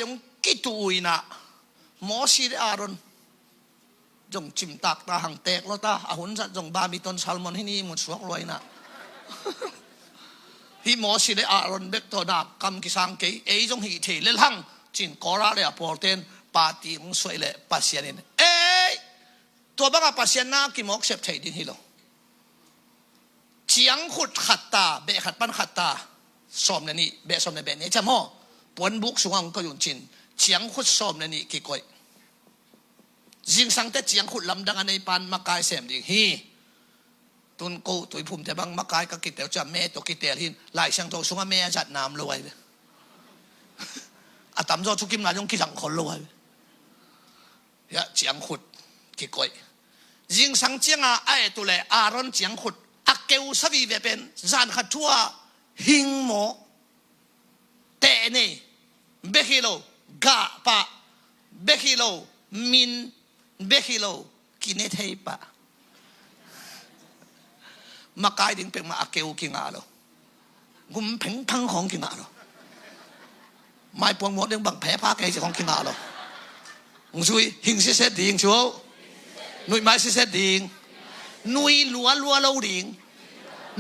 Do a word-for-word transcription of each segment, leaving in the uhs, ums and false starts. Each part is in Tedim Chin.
zong kituh uh inah, Mosi le Aaron zong cimtak ta hang tek lo ta, a hun zat zong badminton salmon hi ni mut suak luai inah. Hih Mosi le Aaron bek tawh na kam kisang kei, ei zong hih thei lel hang cin Kora le a pawlten party hong suaih leh Pasian in ei tua bangah Pasian na kimawk sep theih ding hi lo. Ciangkhut khat ta, beh khat pan khat ta, sawm le nih, beh sawm le beh nih ciam haw. Puanbuk sungah hong koih un cin, ciangkhut sawm le nih kikoih. Zingsangte ciangkhut lamdang a nei pan makai sem ding hi. Tun ko tuiphumte bang makai ka kitel ciah me tawh kitel hin, Lai Siangtho sungah me a zat nam lo ai ve. A tamzaw cu kimna zong kizang khol lo ai ve. Hiah ciangkhut kikoih. Zingsang cianga a et uh leh Aaron ciangkhut a keu sa vive pen zan khat thu-ah hing maw, teh nei, bek hi lo, gah pah, bek hi lo, min, bek hi lo, kine thei pah. Makai ding peuhmah a keu kingah lo. Gum phengphang khawng kingah lo. Maipuang muak ding bang phepha kei ci khawng kingah lo. Hong zui, hing siset ding cu. Nuih mai siset ding. Nui lualua lo ding.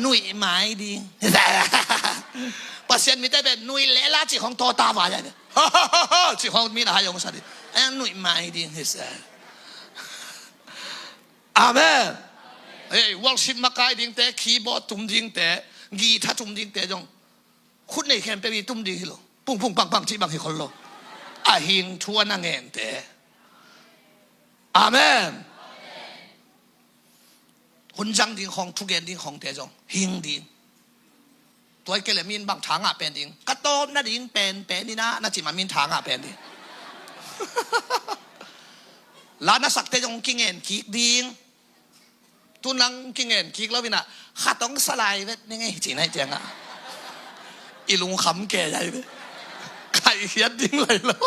Nuih mai ding. Pasian mite pen nuih leh la ci khawng tawta vai ai. Ci khawng mi na hai hong sa ding. Eh, nuih mai ding hi se. Amen. Ei, worship makai dingte, keyboard tum dingte, guitar tum dingte zong khut nei khempeuh i tum ding hi lo. Pung pung pang pang cih bang hi khol lo. A hing thu a na ngente. Amen. Hun zang ding khawng, thugen ding khawngte zong hing ding. Tua i kei le min bang tha ngah pen ding. Ka tawp nading pen pen inah na cih ma min tha ngah pen ding. La na sakte zong kingen kik ding. Tun lang kingen kik lo inah khat hong sa lai vet ning ei ci nai ciangah i lungkham ke zai ve. Khaihkhiat ding lai lo.